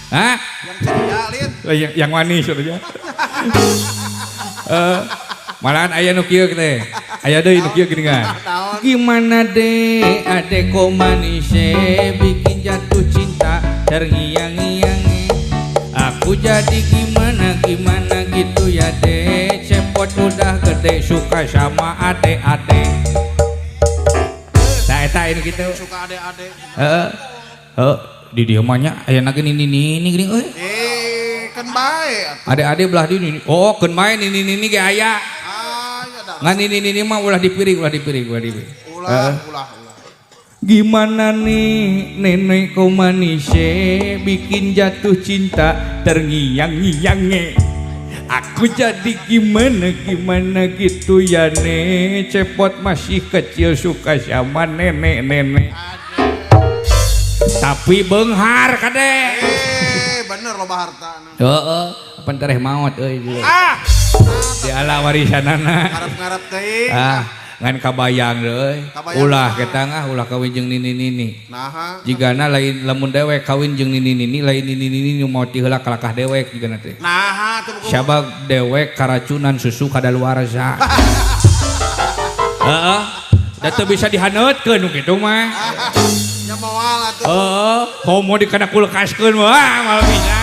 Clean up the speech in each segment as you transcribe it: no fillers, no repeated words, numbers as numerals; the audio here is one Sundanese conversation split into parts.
Hah? Yang ceria, Lin. Yang manis katanya. Eh, malahan aya nu kieu teh. Aya deui nu kieu geuningan. Naon? Gimana deh, adek kok manis bikin jatuh cinta terngiang-ngiang. Aku jadi gimana gimana gitu ya deh. Cepot udah gede suka sama adek-adek. Nah, eta ini gitu. Suka adek-adek. Heeh. Heeh, di dieu mah nya aya na gini nini ini gini euy. Eh, kan bae atuh. Adek-adek belah di ini. Oh, keun main ini ini ge aya. Ah, ya dah. Ngan ini mah ulah dipiring, ulah dipiring, ulah dipiring. Ulah, ulah, ulah. Gimana nih nenek kok manis bikin jatuh cinta terngiang-ngiang. Aku jadi gimana gimana gitu ya nek, cepot masih kecil suka sama nenek-nenek. Tapi beunghar kade. Eh, bener loba harta. Heeh, pan tereh maot euy. Ah, Di ala warisanana. Ngarep-ngarep teuing. Ah, ngan kabayang euy. Kabayang. Ulah kita ngah ulah kawin jeung nini-nini. Naha? Jigana lain lamun dewek kawin jeung nini-nini, lain nini-nini nu maot ti heula kalakah dewek jigana teh. Naha teu buku? Sabab dewek karacunan susu kadaluarsa. Heeh. Da teu bisa dihaneutkeun nu kitu mah. Nya moal atuh. Heeh, komo dikena kulkaskeun wah moal bisa.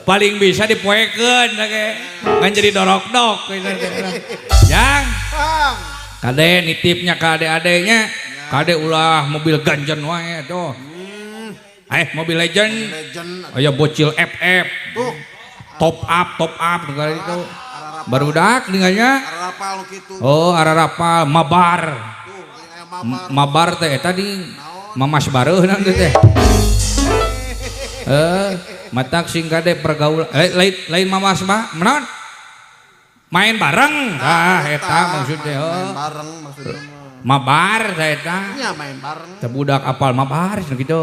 Paling bisa dipoekeun ge. Ngan jadi dorok-dok gitu. Yang Bang. Kade nitipnya ke ade-adenya. Kade ulah mobil ganjen wae tuh. Eh, mobil legend. Legend. Aya bocil FF. Tuh, Top up segala itu. Barudak dengannya. Arapal nu kitu. Oh, ararapal mabar. Tuh, geuning aya mabar. Mabar teh eta di mamas bareuh nanti teh. Eh, matak sing kade pergaulan eh, lain lain mamas mah menaon? Main bareng. Ah, eta maksudnya. Main Oh. bareng maksudnya mah. Mabar teh eta. Nya main bareng. Teh budak apal mabar cenah gitu.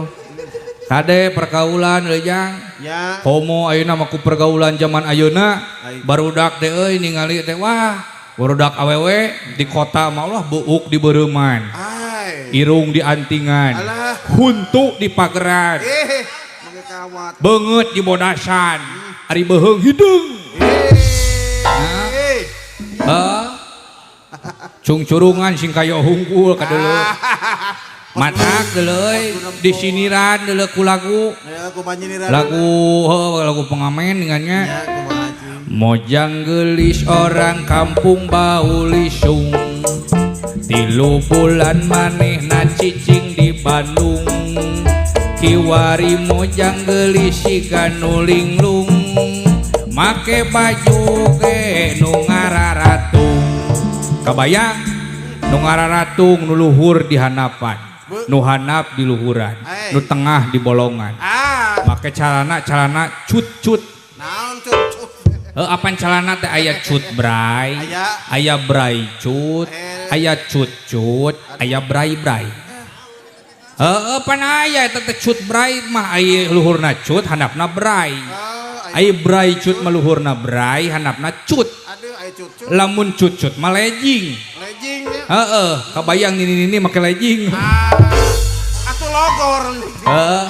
Kade pergaulan euy jang. Ya. Komo ayeuna mah ku pergaulan zaman ayeuna Ai. Barudak teh euy ningali teh wah barudak awewe di kota mah Allah buuk di beureuman. Ai. Irung di antingan. Alah. Huntu di pageran. Eh, make kawat. Beungeut di bodasan. Ari beuheung hideung. Eh. Heeh. Cungcurungan sing kayo hungkul ka deuleu. Matak deuleu euy disiniran deuleu ku lagu. Ya, kumaha nyiniran? Lagu heuh, lagu pengamen dengannya. Ya, kumaha cing? Mojang gelis orang kampung bau lisung. 3 bulan manehna cicing di Bandung. Kiwari mojang gelis siga nu linglung. Make baju ge nu ngararatung. Kabayang nu ngararatung nu luhur di hanapan, nu handap di luhuran, Hey. nu tengah di bolongan. Ah, Make calana calana cut-cut. Naon cut-cut? Heuh, apan calana teh aya cut bray, Aya. Aya bray cut, Eh. Aya cut cut, aya bray bray. Heeh, pan aya eta teh cut bray mah aya luhurna cut, handapna bray. Oh, Aya bray cut mah luhurna bray, handapna cut. Aduh, aya cut-cut. Lamun cut cut mah legging. Legging ya. Heeh, kabayang nini nini make legging. Ah, atuh logor. Heeh.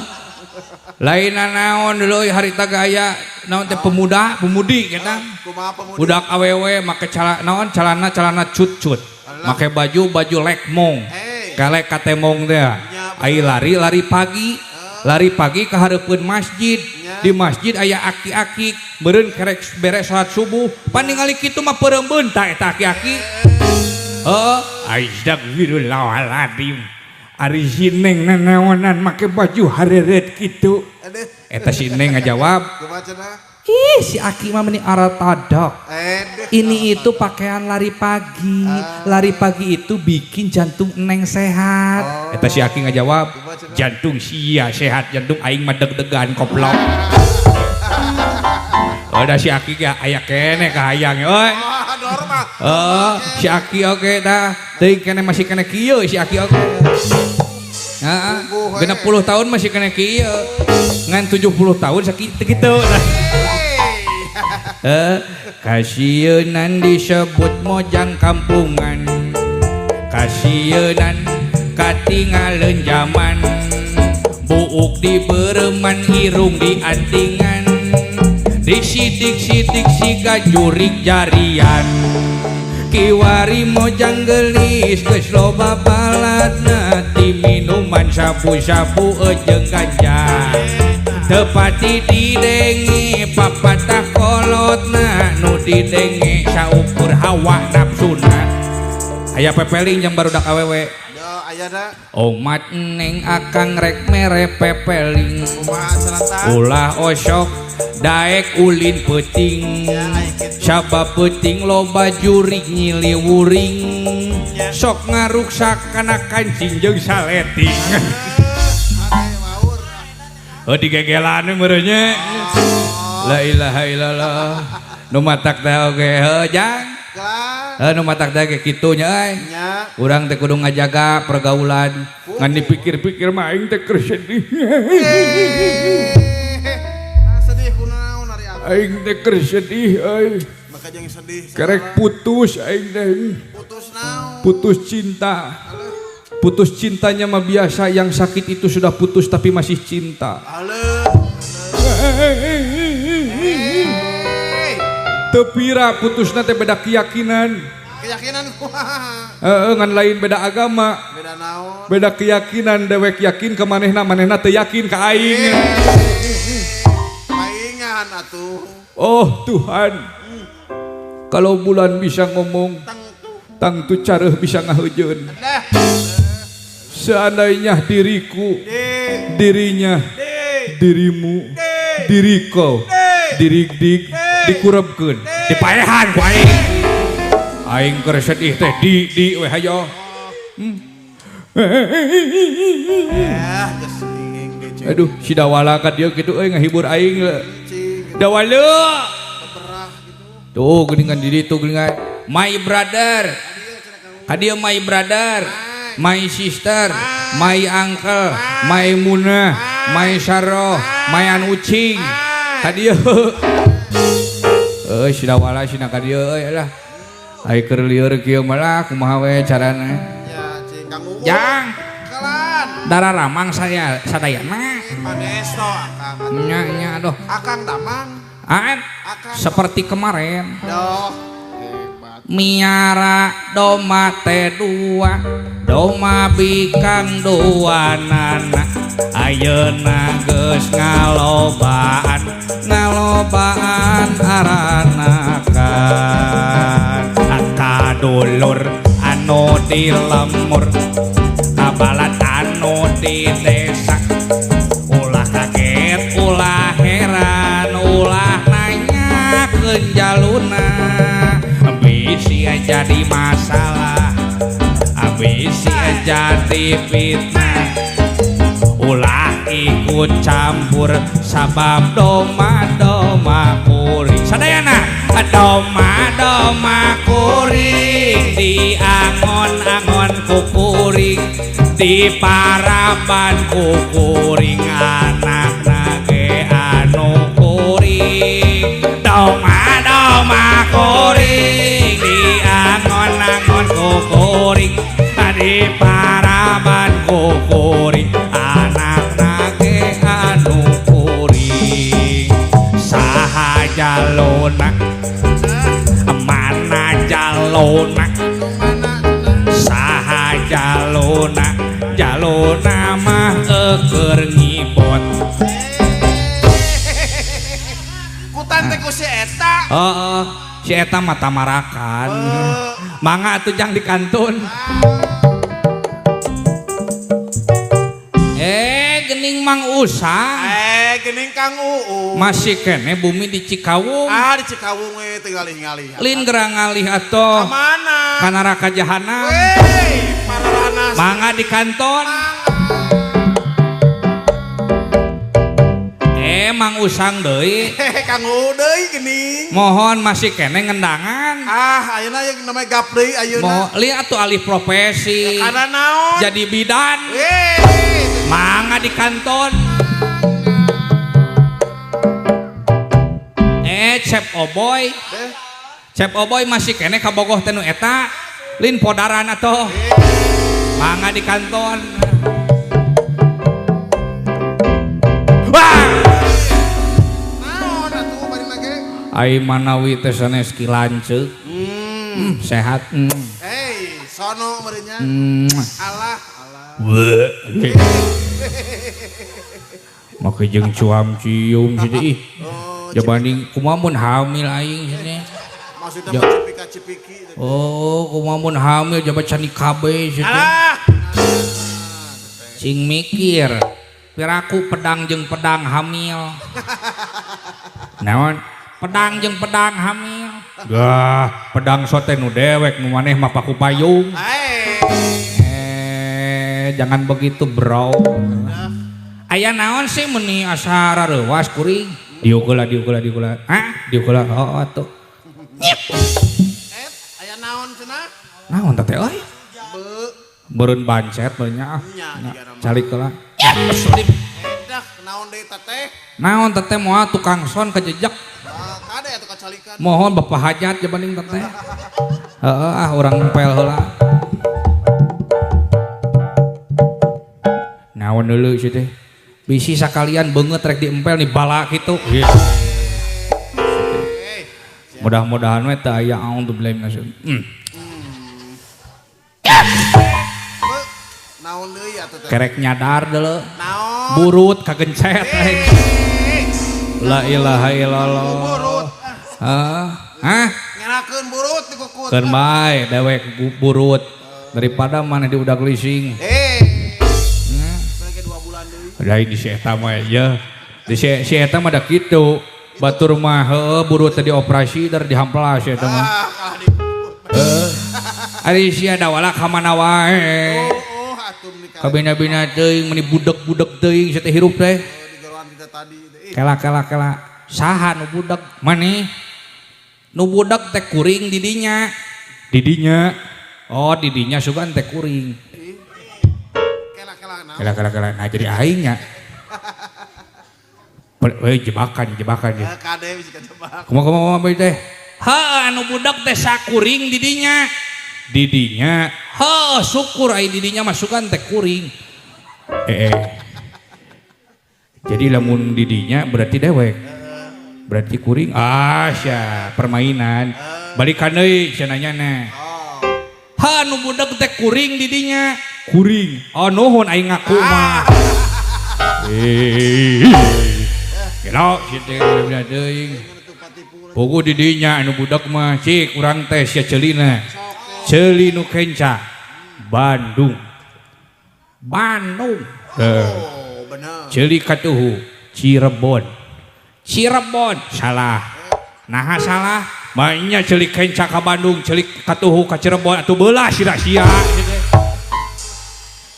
Lain naon dulu harita ge aya naon teh pemuda, pemudi kita. Kumaha pemudi? Budak awewe make calana naon celana celana cut-cut. Make baju baju lekmong. Hey. Kalek katemong teh. Nya, Ai lari lari pagi. Lari pagi ke hareupeun masjid. Nya. Di masjid aya aki-aki meureun kerek beres salat subuh. Pan ningali kitu mah peureum tah eta aki-aki. Heeh, astagfirullahaladzim. Ari si Neng nanaonan make baju hareureut kitu. Aduh, Eta si Neng ngajawab, kumaha cenah? "Ih, si aki mah meni aratadok. Aduh. Ini itu pakaian lari pagi. Lari pagi itu bikin jantung Neng sehat." Eta si aki ngajawab, "Jantung sia sehat, jantung aing mah deg-degan koplok." Udah si aki ge aya keneh kahayang euy. Wah, normal. Oh, si aki oge tah. Teuing keneh masih keneh kieu si aki oge. Heeh. 60 tahun masih keneh kieu. Ngan 70 tahun sakitu kitu. Eh, kasieunan disebut mojang kampungan. Kasieunan katinggalin zaman. Buuk Buuk dibeureman irung diantingan, disidik-sidik siga jurik jarian. Kiwari mojang geulis geus loba baladna, ti minuman sabu-sabu jeung ganja. Teu pati didenge papatah kolotna, nu didenge saukur hawa nafsuna. Aya pepeling jeung barudak awewe. Yo aya da. Omat neng akang rek mere pepeling. Kumaha cenah tah? Ulah osok daek ulin peuting. Ya aya kitu. Sabab peuting loba jurig nyiliwuring, sok ngaruksak kana kancing jeung saleting. Ade waur. Oh digegelan meureun nya. La ilaha illallah. Nu matak teh oge heuh jang. Gelang. Heuh nu matak teh ge kitu nya euy. Nya. Urang teh kudu ngajaga pergaulan. Ngan dipikir-pikir mah aing teh keur sedih. Nah, sedih kunaon ari aku. Aing teh keur sedih euy. Maka jeung sedih. Kerek putus aing teh. Putus naon? Putus cinta. Putus cintanya mah biasa, yang sakit itu sudah putus tapi masih cinta. Halo. Hey. Teu pira putusna teh beda keyakinan. Keyakinan kumaha? Heeh, ngan lain beda agama. Beda naon? Beda keyakinan, dewek yakin ke manehna, manehna teu yakin ka aing. Paingan atuh. Oh Tuhan. Kalau bulan bisa ngomong, Tangtu. tangtu careuh bisa ngaheujeun. Dah. Seandainya diriku, Di. dirinya, Di. dirimu, Di. diriko, dirigdig, dikurebkeun, dipaehan ku aing. Aing keur sedih teh di we hayo. Eh, geus inging ge cing. Aduh, si Dawala ka dieu kitu euy ngahibur aing le. Cing Dawala. beberah gitu. Tuh geuningan di ditu geuningan. My brother. Ka dieu my brother, my sister, my uncle, my Munah, my Saroh, my an ucing. Ka dieu. Euy si Dawala sina ka dieu euy lah. Ai keur lieur kieu mah lah kumaha we carana. Ya, cing Kang Uung. Jang, Kelan. darah ramang saya sadayana. Panesto akang. Nya nya aduh. Akang damang. Aan Akang. seperti kemarin. Doh. Hebat. Miara doma teh dua, doma bikang dua nana, ayeuna geus ngalobaan, ngalobaan aranakan. Kadulur anu di lemur, kabalat anu di desa, ulah kaget ulah heran ulah nanyakeun jaluna, bisi jadi masalah, bisi jadi fitnah. Ulah ikut campur sabab doma doma kuring sadayana, doma doma kuring diangon-angon kukuring, di paraban kukuring, anak ge anu kuring, doma doma kuring diangon-angon kukuring, di paraban kukuring, anak ge anu kuring. Saha jalona, mana jalona, saha jalona, jalona mah eueur ngibot. Kutan teh ku si eta. Heeh, si eta mah tamarakan. Mangga atuh jang dikantun. Gening Mang Usang. Gening Kang Uung. Masih kene bumi di Cikawung. Ah, di Cikawung we teu ngalih-ngalih. Lin gerang ngalih atuh. Ka mana? Ka neraka jahanam. Wey, pararanas. Mangga di kanton. Mang Usang deui. Kang Uung deui geuning. Mohon masih kene ngendangan. Ah, ayeuna yang namanya gap deui ayeuna. Mo, lihat tuh alih profesi. Karena naon? Jadi bidan. Wey. Mangga di kanton. Cep Oboy. Cep Oboy masih kene kabogoh teh nu eta. Lin podaran atuh. Mangga di kanton. Ai manawi teh sanes Ki Lanceuk. Sehat. Hey, sono meureunnya. Alah, alah. Make jeung cuam cium sih ih. Oh, Jabanding kumaha mun hamil aing sih. Maksudnya Ja. mah cipika cipiki. Oh, kumaha mun hamil jabat cani kabeh sih. Alah. Cing mikir. Piraku pedang jeung pedang hamil. Naon? Pedang jeung pedang hamil. Gah, pedang sote nu dewek nu maneh mah paku payung. Hai. Eh, jangan begitu, bro. Aya naon sih meni asa rareuwas kuring? Diuk heula, diuk heula, diuk heula. Hah? Diuk heula. Oh, atuh. Nyip. Et, aya naon cenah? Naon teh teh euy? Be, Beureun bancet beureun nya ah. Nya, Nya, jiga nama. calik heula. Selip. Edah, naon deui teteh? Naon teteh moal tukang son kejejak. Ah, kade atuh kacalikan. Mohon bapak hajat jabanding teteh. Heeh ah urang empel heula. Naon deuleu sih teh? Bisi sakalian beungeut rek diempel nih bala kitu. Eh, Mudah-mudahan we teu aya audzubillahi minasyaitonir. Be, naon deui atuh teh? Kerek nyadar deuleu. Naon? Burut kagencet aing. Eh, La ilaha illallah. burut. Hah? Hah? Ngerakeun burut di kukut. Keun bae dewek burut daripada maneh diudag leasing. Eh. Mereka 2 bulan deui. Lain di si eta mah ya. Di si eta mah da kitu. Batur mah heueuh burut teh dioperasi dar dihamplas si eta mah. Ah, kalah di kukut. Heuh. Ari sia dawala ka mana wae. Oh, oh, atuh meuni ka. Kabina-bina teuing meuni budeg-budeg teuing sia teh hirup teh. Oh, di geroan kita tadi teh. Ih, Kela kela kela. Saha nu budeg? Maneh? Nu budeg teh kuring didinya. Didinya. Oh, didinya sugan teh kuring. ih. Kela kela naon? Kela kela kela. Nah jadi aing nya. Weh jebakan jebakan ya. Eh, kade bisa kejebak. Kumaha kumaha kumaha teh? Heuh anu budak teh sakuring didinya. Didinya. Heuh syukur ai didinya masukan teh kuring. Eh, eh. Jadi lamun didinya berarti dewek. Berarti kuring. Ah sia permainan. Balikan deui sia nanyana. Oh. Ha anu budak teh kuring didinya. Kuring. Oh nuhun aing ngaku mah. Eh. Gelo sia teh beda teuing. Pugu didinya anu budak mah cik urang teh sia ceulina. Ceuli nu kenca. Bandung. Bandung. Heuh. Oh, bener. Ceuli katuhu Cirebon. Cirebon salah. Naha salah? Mainnya ceuli kenca ka Bandung, ceuli katuhu ka Cirebon atuh beulah sia-sia.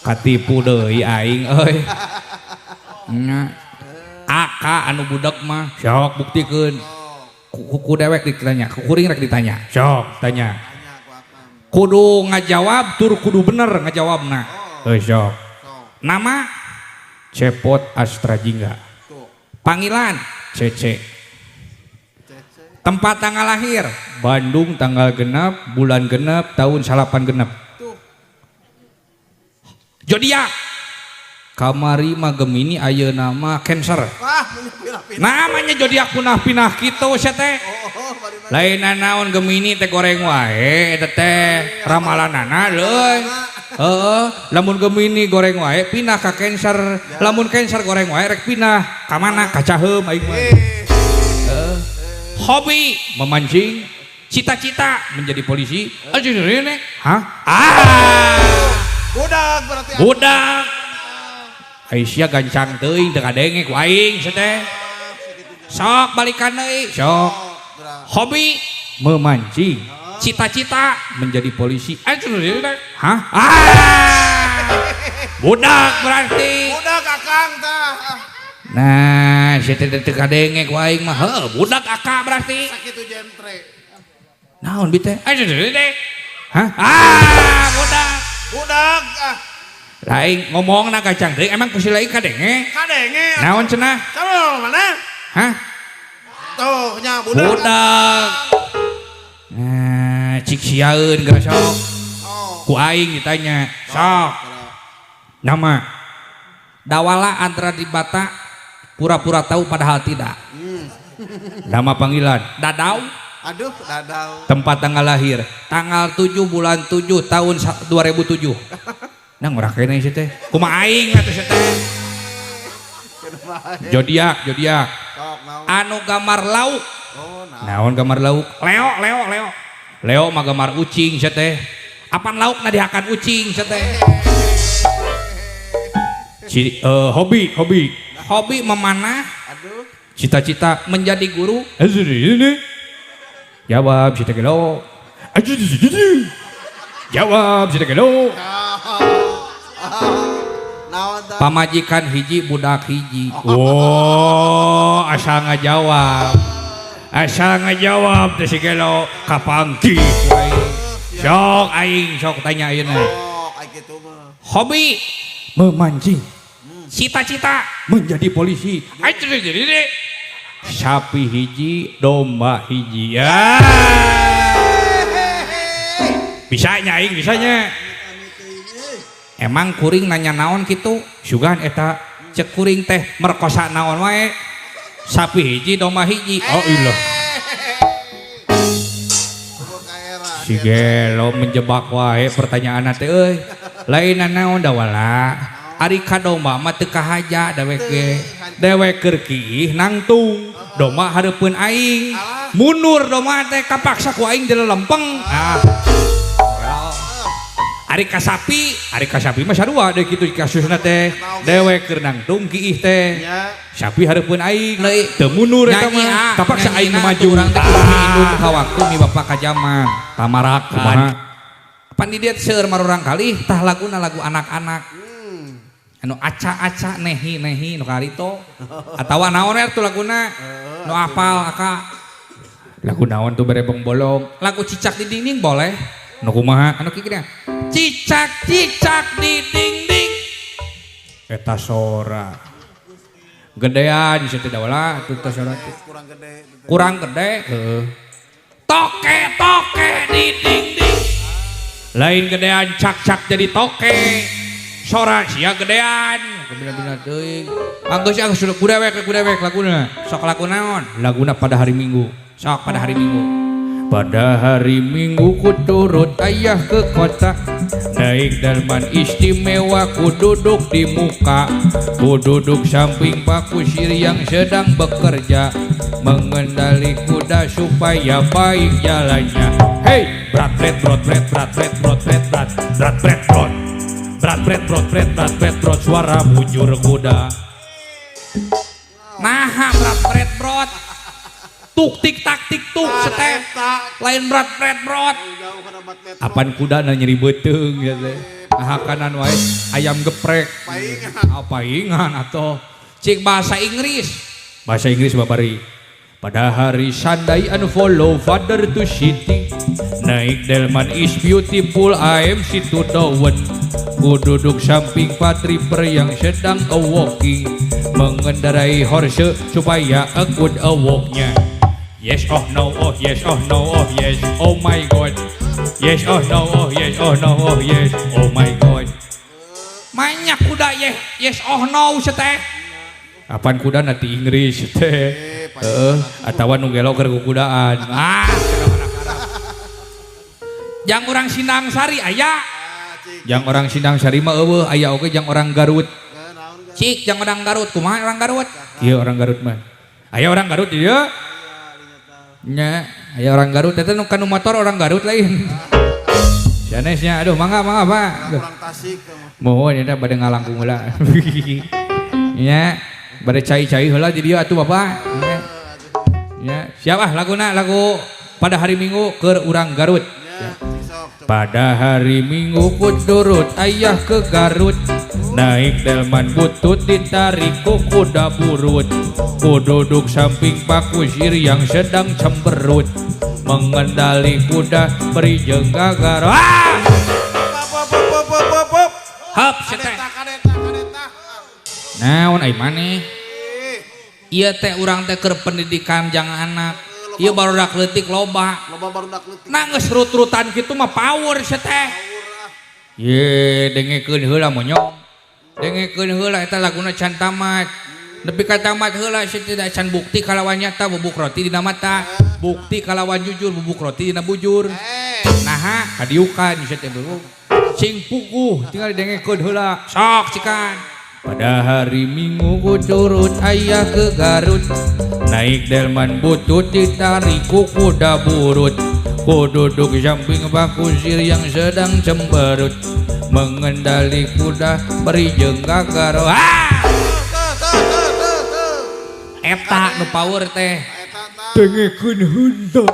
Katipu deui aing euy. Nya. Aka anu budak mah sok buktikeun. Ku dewek ditanya, ku kuring rek ditanya. Sok tanya. Tanya ku akang. Kudu ngajawab tur kudu bener ngajawabna. Heuh sok. Sok. Nama Cepot Astra Jingga. Tuh. Panggilan Cece. Cece. Tempat tanggal lahir Bandung tanggal genap, bulan genap, tahun salapan genap. Tuh. Zodiak kamari mah Gemini ayeuna mah Cancer. Wah, meuni pinah-pinah. Namanya zodiak punah-pinah kitu sia teh. Oh, oh, bari mah. Lain naon Gemini teh goreng wae eta teh ramalanana leuy. Heeh, lamun Gemini goreng wae pindah ka Cancer. Lamun Cancer goreng wae rek pindah ka mana? Ka Caheum aing mah. Eh, Hobi memancing, cita-cita menjadi polisi. Aduh, hah? Ah! Budak berarti. Budak. Aisyah gancang teuing teu kadenge ku aing sia teh. Sok balikan deui, sok. Hobi memancing, cita-cita menjadi polisi. Aduh, hah? Ah! Budak berarti. Budak akang tah. Nah, sia teh teu kadenge ku aing mah. Heuh, budak akang berarti. Sakitu jentre. Naon bi teh? Aduh, hah? Ah, budak. Budak ah. Lain ngomongna kacang deui emang ku si lain kadenge? Kadenge. Naon cenah? Sama mana? Hah? Tuh nya budak. Budak. Nah, cik siaeun geura sok. Oh. Ku aing ditanya, sok. Nama Dawala Antara Dibata pura-pura tahu padahal tidak. Nama panggilan Dadau. Aduh, Dadau. Tempat tanggal lahir tanggal 7 bulan 7 tahun 2007. Nah, ngurang kene sih teh. Kumaha aing atuh sih teh. Zodiak, zodiak. Sok naon? Anu gambar lauk. Oh, naon? Naon gambar lauk? Leo, Leo, Leo. Leo mah gambar ucing sia teh. Apan lauk na dihakan ucing sia teh. Hobi, hobi. Hobi memanah. Aduh. Cita-cita menjadi guru. Jawab si gelo. Jawab si gelo. Naon tah? Pamajikan hiji, budak hiji. Oh, asal ngajawab. Asal ngajawab teh si gelo kapanggih ku aing. Sok aing sok tanya ayeuna. Oh, kayak gitu mah. Hobi memancing. Cita-cita menjadi polisi. Sapi hiji, domba hiji. Ya. Bisa nya aing, bisanya. Emang kuring nanya naon gitu? Sugan eta cek kuring teh merkosa naon wae. Sapi hiji, domba hiji. Oh iya. Si gelo menjebak wae pertanyaan teh euy. Lain naon da wala. Ari ka domba mah teu kahaja dewek ge. Dewek keur kiih nangtung. Domba hareupeun aing. Mundur domba teh kapaksa ku aing dilelempeng. Ah. Ari ka sapi, ari ka sapi mah sarua deui kitu kasusna teh. Dewek keur nangtung kiih teh. Sapi hareupeun aing. Teu mundur eta mah. Kapaksa aing nu maju. Urang teh kudu indung ka waktu mi bapak ka jaman. Tamarakan. Pan di dieu seueur marurang kalih tah laguna lagu anak-anak. Anu aca-aca nehi-nehi nu karito. Atawa naon we atuh laguna? Nu apal aka. Lagu naon tuh berebong bolong? Lagu cicak di dinding boleh. Nu kumaha? Anu kieu cicak-cicak di dinding. Eta sora. Gedean sia teh wala atuh teh sora teh. Kurang gede. Kurang gede, heeh. Toke-toke di dinding. Lain gedean cak-cak jadi toke. Sora sia gedean. Bina-bina teuing. Anggeus geus ku dewek laguna. Sok lagu naon? Laguna pada hari Minggu. Sok pada hari Minggu. Pada hari Minggu ku turut ayah ke kota. Naik delman istimewa ku duduk di muka. Ku duduk samping Pak Kusir yang sedang bekerja. Mengendali kuda supaya baik jalannya. Hey, berat bret brot bret berat bret brot bret berat berat bret brot. Berat bret brot bret berat bret brot suara bujur kuda. Nah, berat bret brot. Tuk tik tak tik tuk seteh. Lain berat bret brot. Apan kuda na nyeri beuteung ya teh. Ahakanan wae ayam geprek. Paingan atuh. Cik bahasa Inggris. Bahasa Inggris babari. Pada hari Sunday and follow father to city. Naik delman is beautiful I am situ dowen. Ku duduk samping Pak yang sedang a walking. Mengendarai horse supaya a good a walknya. Yes oh no oh yes oh no oh yes oh my god. Yes oh no oh yes oh no oh yes oh my god. Banyak kuda yes yes oh no seteh. Apan kuda nanti Inggris teh. Heeh, atawa nu gelo keur kukudaan. Ah, jang orang Sindang Sari aya. Jang orang Sindang Sari mah eueuh aya oge jang orang Garut. Cik jang orang Garut kumaha orang Garut? Ieu orang Garut mah. Aya orang Garut di dieu. Nya, aya orang Garut eta nu kanu motor orang Garut lain. Sanesnya aduh mangga mangga Pak. Orang Tasik Mohon eta bade ngalangkung heula. Nya, bade cai-cai heula di dieu atuh Bapak. Nya. Nya, siap ah laguna lagu pada hari Minggu keur urang Garut. Pada hari Minggu ku turut ayah ke Garut. Naik delman butut ditarik ku kuda burut. Ku duduk samping Pak Kusir yang sedang cemberut. Mengendali kuda beri jeung gagar. Ah! Hap seteh. Naon ai maneh? Ieu teh urang teh keur pendidikan jang anak. Ieu barudak leutik loba. Loba barudak leutik. Nah geus rut-rutan kitu mah power seteh. Ye dengekeun heula monyong. Dengekeun heula eta laguna can tamat. Nepi ka tamat heula sia teh da can bukti kalawan nyata bubuk roti dina mata. Bukti kalawan jujur bubuk roti dina bujur. Naha kadiukan sia teh bubuk. Sing puguh tinggal didengekeun heula. Sok cikan. Pada hari Minggu ku turut ayah ke Garut. Naik delman butut ditarik ku kuda burut. Ku duduk samping Pak Kusir yang sedang cemberut. Mengendali kuda beri jeung gagaro. Ah! Eta nu power teh. Dengekeun heula.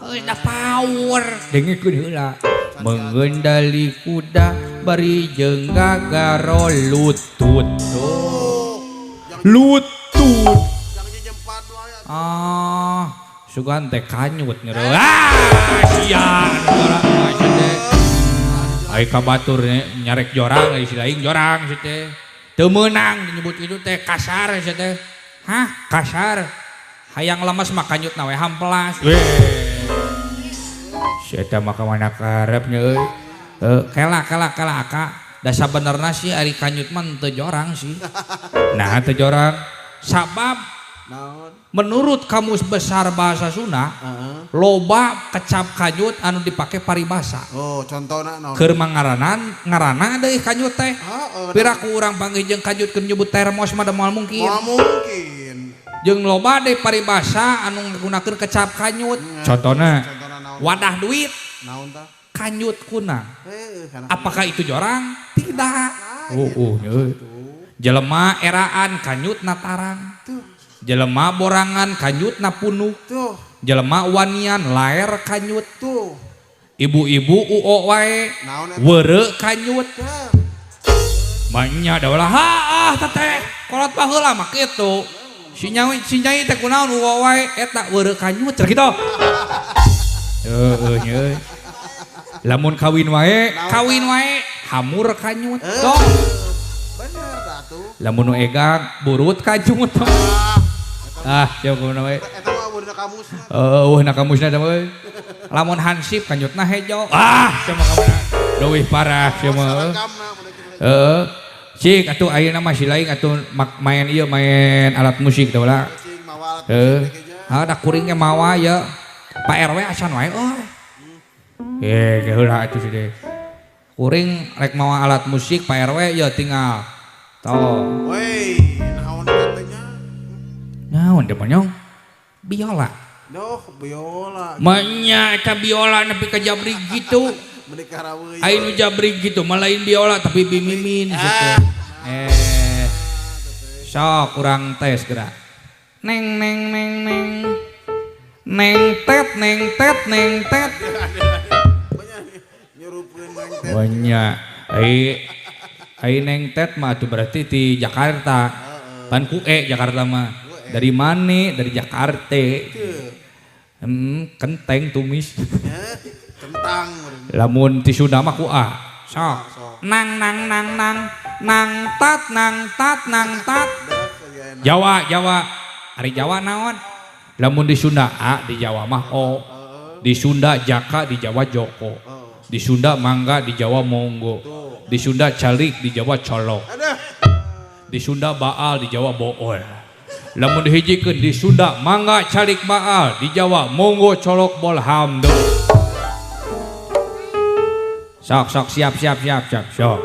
Heuh da power. Dengekeun heula. Mengendali kuda bari jeung gagaro lutut. Lutut. Ah, sugan teh kanyut nyero. Ah, sia nu jorang mah sia teh. Ai ka batur nyarek jorang ai si lain jorang sia teh. Teu meunang nyebut kitu teh kasar sia teh. Hah, kasar. Hayang lemes mah kanyutna we hampelas. Weh. Si eta mah ka mana karep nya euy. Kela kela kela aka. Da sabenerna sih ari kanyut mah teu jorang sih. Nah, teu jorang. Sabab Naon? Menurut Kamus Besar Bahasa Sunda, loba kecap kanyut anu dipake paribasa. Oh, contohna naon? Keur mangaranan ngaranna deui kanyut teh. Heeh. Piraku urang panggih jeung kanyut keur nyebut termos mah da moal mungkin. Moal mungkin. Jeung loba deui paribasa anu ngagunakeun kecap kanyut. Contohna Contohna naon? Wadah duit. Naon tah? Kanyut kunang. Heuh, kana. Apakah itu jorang? Tidak. Nah, Oh, oh, jelema eraan kanyut tarang. Tuh. Jelema borangan kanyut punuk. Tuh. Jelema wanian laer kanyut. Tuh. Ibu-ibu uo wae Naon eta? Weureu kanyut. Tuh. Manya da ulah ah teteh kolot baheula mah kitu. Si nyai si nyai teh kunaon uo wae eta weureu kanyut cenah kitu. Heueuh nya euy. Lamun kawin wae, kawin wae hamur kanyut. Tuh. Bener tah tuh. Lamun nu egang burut kanyut. Ah, siapa kumaha wae. Eta mah euweuh dina kamusna. Euweuh na kamusna teh euy. Lamun hansip kanyutna hejo. Ah, sia mah kamana. Leuwih parah sia mah. Heeh. Cik atuh ayeuna mah si lain atuh main ieu main alat musik teh ulah. Cing mawa alat Heeh. musik teh. Ha da kuring ge mawa ye. Pak RW acan wae euy. Eh, ge heula atuh si teh. Kuring rek mawa alat musik Pak RW ye tinggal. Toh. Woi, naon eta teh nya? Naon teh monyong? Biola. Duh, biola. Manya eta biola nepi ka jabrig gitu. Meuni karaweuy. Ai nu jabrig gitu mah lain biola tapi bimimin gitu. Eh. Sok kurang tes gerak. Neng neng neng neng. Neng tet neng tet neng tet. Banyak nyurupkeun neng tet. Banyak. Ai ai neng tet mah atuh berarti di Jakarta. Pan ku e Jakarta mah. Dari mana? Dari Jakarta. Kenteng tumis. Kentang. Lamun ti Sunda mah ku A. Sok. Nang nang nang nang nang tat nang tat nang tat. Jawa Jawa. Ari Jawa naon? Lamun di Sunda A, di Jawa mah O. Di Sunda Jaka, di Jawa Joko. Di Sunda mangga, di Jawa monggo. Di Sunda calik, di Jawa colok. Di Sunda baal, di Jawa bool. Lamun dihijikeun di Sunda mangga calik baal, di Jawa monggo colok bol hamdo. Sok sok siap siap siap siap sok.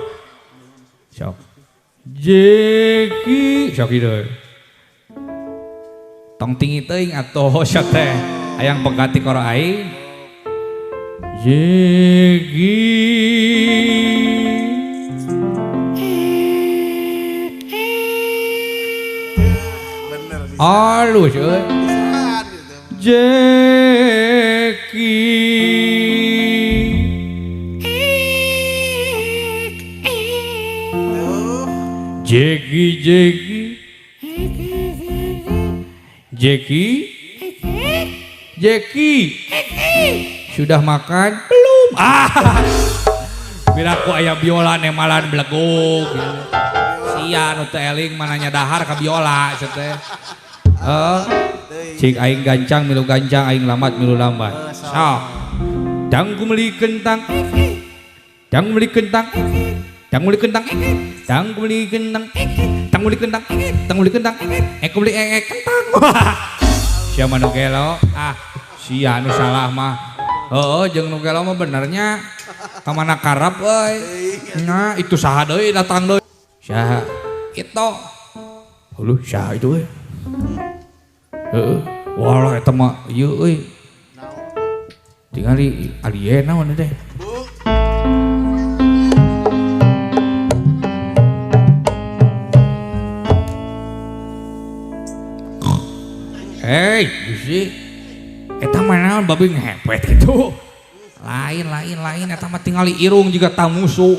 Sok. Jeki sok kitu. Tong tinggi teuing atuh sok teh. Hayang pegati koro aing. Jeki. Halus euy. Jeki. Jeki Jeki. Jeki. Jeki. Sudah makan? Belum. Ah. Piraku aya biola nemalan belegug. Sia nu teu eling mananya dahar ka biola sia teh. Cik aing gancang milu gancang aing lambat milu lambat. Sok. Dangku meuli kentang. Dang meuli kentang. Dang meuli kentang. Dang meuli kentang. Tang beli kentang, tang beli kentang, ek beli ek kentang. Sia mah nu gelo, ah sia nu salah mah. Heeh, jeung nu gelo mah benernya. Ka mana karep euy. Nah, itu saha deui datang deui. Saha? Itu. Huluh, saha itu euy? Heeh. Walah eta mah ieu euy. Tingali alien naon teh. Hei, bisi. Eta mah naon babi ngepet gitu. Lain lain lain eta mah tingali irung jiga tamusu.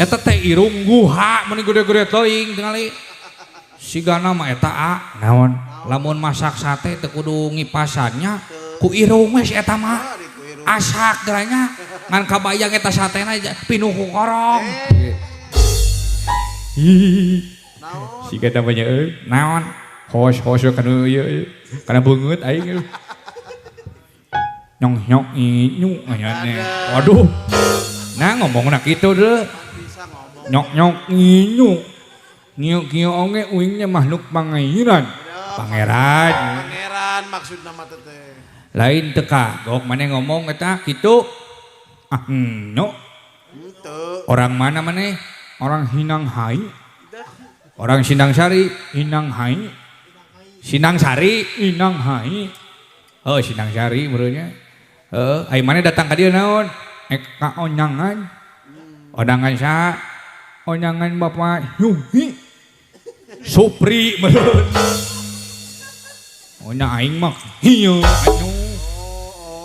Eta teh irung guha meni gede-gede teuing tingali. Sigana mah eta a naon? Lamun masak sate teu kudu ngipasannya ku irung we si eta mah. Asak geranya ngan kabayang eta satena pinuh ku korong. Naon? Siga namanya euy. Naon? Hos-hos kana ieu kana beungeut aing. Nyong nyong inyu nya. Waduh. Nah ngomongna kitu deui. Bisa ngomong. Nyok nyok inyu. Ngieu-ngieu oge uingnya makhluk pangeran. Pangeran. Pangeran maksudna mah teh. Lain teu kagok maneh ngomong eta kitu. Ah no. Henteu. Orang mana maneh? Orang Hinanghai. Orang Sindang Sari, Hinanghai. Sindang Sari, Hinanghai. Oh, Sindang Sari meureunnya. Heeh, ai maneh datang ka dieu naon? Ek ka onyangan. Ondangan saha? Onyangan Bapak Yuhi. Supri meureun. Onya aing mah hieu anu.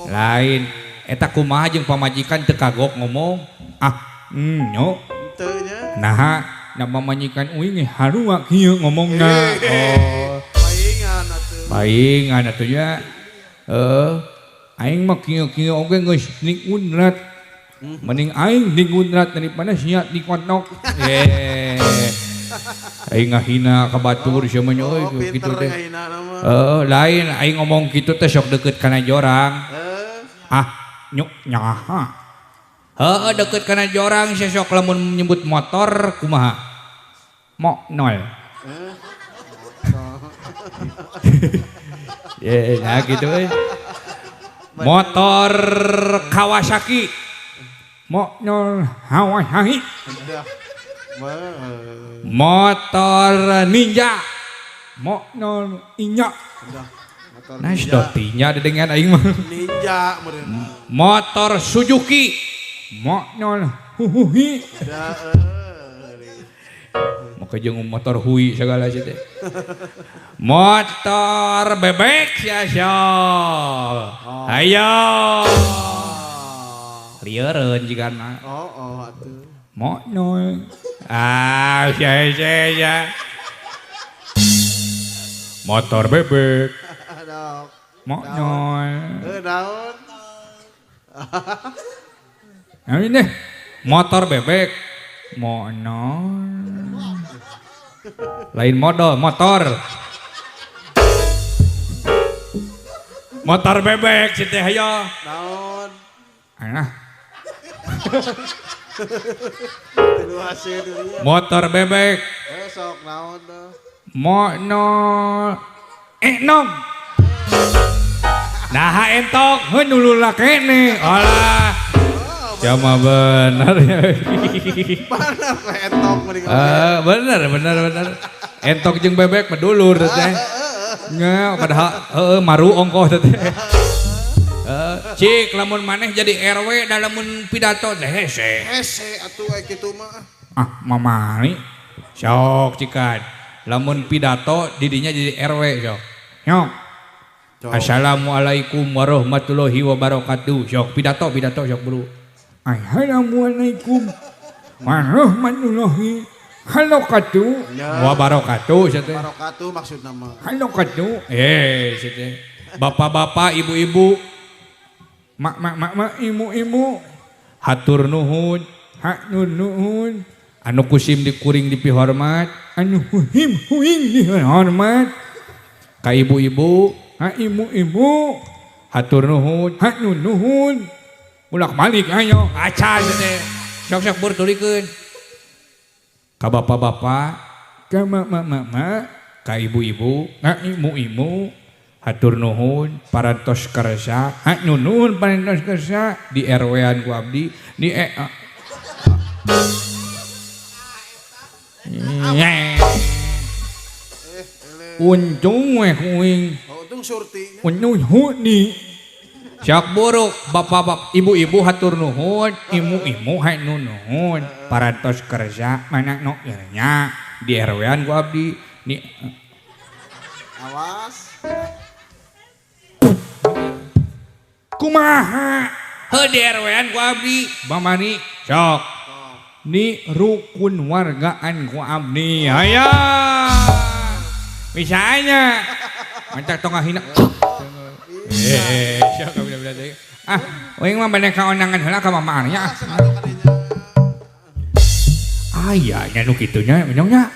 Lain eta kumaha jeung pamajikan teu kagok ngomong. Ah, nyo. Henteu nya. Naha, da pamajikan uing ge harua kieu ngomongna. Oh. Paingan atuh. Paingan atuh nya. Heeh. Aing mah kieu-kieu oge geus nikundrat. Mending aing nikundrat daripada sia dikotok. Ye. Aing ngahina ka batur sia mah nya euy Oh, kitu pinter teh. ngahina mah. Heeh, lain aing ngomong kitu teh sok deukeut kana jorang. Ah, nyuk nyaha. Heeh, deukeut kana jorang sia sok lamun nyebut motor kumaha? Mok nol. Ye, nah gitu euy. Motor Kawasaki. Mok nol Kawasaki. Motor Ninja. Mok nol Inya. Nah, dotinya dedengan aing mah. Ninja meureun. Motor Suzuki. Mok nol Huhuhi. Maka jeung motor hui segala sih teh. Motor bebek sia sia. Ayo. Lieureun jigana. Oh, oh atuh. Mok nol. Ah, sia sia sia. Motor bebek. Mok nol. Naon? Nah ini deh. Motor bebek. Mok nol. Lain modal, motor. Motor bebek sih teh ayo. Naon? Alah. Motor Motor bebek. Sok naon teh? Mok nol. Enong. Nah entok heuh nulula kene. Alah. Cuma bener ya. Bener entok mending. Bener bener bener. Entok jeung bebek mah dulur teh. Nya padahal heeh maru ongkoh teh. Cik lamun maneh jadi RW da lamun pidato teh hese. Hese atuh aya kitu mah. Ah mamari. Sok cikan. Lamun pidato didinya jadi RW sok. Nyok. Assalamualaikum warahmatullahi wabarakatuh. Sok pidato pidato sok bro. Assalamualaikum warahmatullahi wabarakatuh. Wabarakatuh sia teh. Wabarakatuh maksudna mah. Wabarakatuh. Sia teh. Bapak-bapak, ibu-ibu, mak-mak, mak-mak, ibu-ibu, hatur nuhun, hatur nuhun. Anu kusim dikuring dipihormat, anu huhim huing dihormat. Ka ibu-ibu, ka ibu-ibu, hatur nuhun, hatur nuhun. Ulak balik ayo, acan teh. Sok-sok bur tulikeun. Ka bapak-bapak, ka mama-mama, ka ibu-ibu, ka ibu-ibu, hatur nuhun parantos kersa, ha nuhun parantos kersa di RW-an ku abdi di Eh, eleh. Untung we kuing. Oh, untung surti. Untung huni. Siap buruk bapak-bapak, ibu-ibu hatur nuhun, imu-imu hai nuhun parantos kersa mana nu nya di RW-an ku abdi di. Awas. Kumaha heuh di RW-an ku abdi bamani sok di rukun wargaan ku abdi aya misalnya mancak tong ngahina. Eh, siap ka bila deui. Ah, uing mah bade ka ondangan heula ka mama Arya. Asa atuh kadinya. Aya nya nu kitu nya, nya.